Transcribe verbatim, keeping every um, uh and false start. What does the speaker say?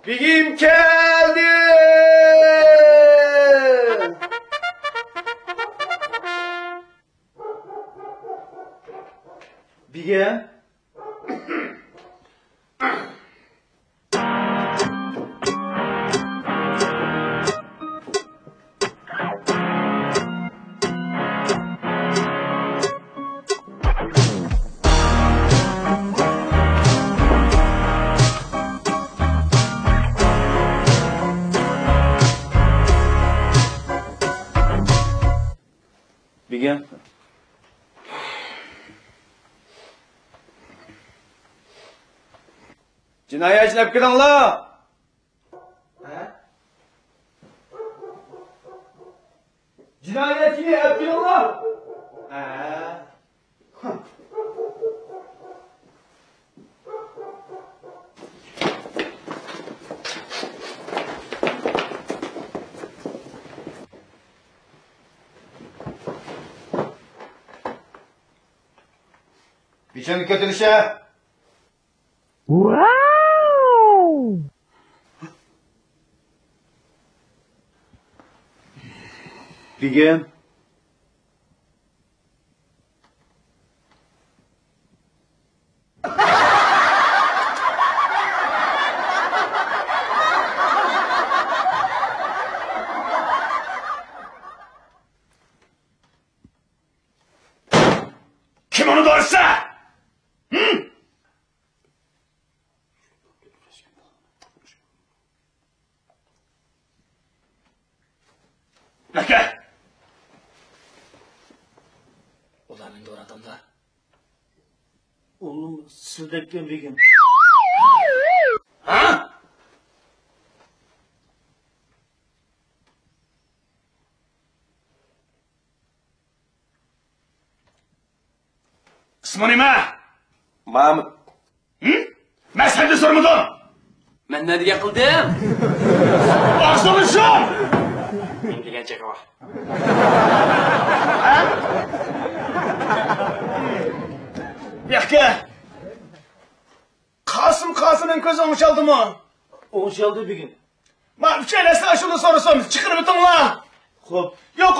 بېگىم كەلدى! بېگىم. بېگىم. جىنايەتچىنى ئەپ كېلىڭلار! ھە؟ جىنايەتچىنى ئەپ كېلىڭلار! ھە؟ پېشىڭنى كۆتۈرۈشە! بېگىم. كىم ئۇنى دورىسا؟ ھىم؟ ئەكە! ئۇلار مېنى دوراتامدا. ئۇلۇم سىلدەككەن بېگىم. ھە؟ ئىسمىڭ نېمە؟ مامۇت. ھىم؟ مەن سەندىن سورىمىدىم. مەن نە دېگەن قىلدىم؟ ئاغزىڭنى يۇم! مەن دېگەن چېقىۋا. ھە؟ ياقكە. قاسىم، قاسىمنىڭ كۆزى ئوڭشالدىمۇ؟ ئوڭشالدى بېگىم. ما ئۈچەيلەن ئاشۇنى سورىسۇن، چىقىرىۋېتىڭلار. خوپ. يوق،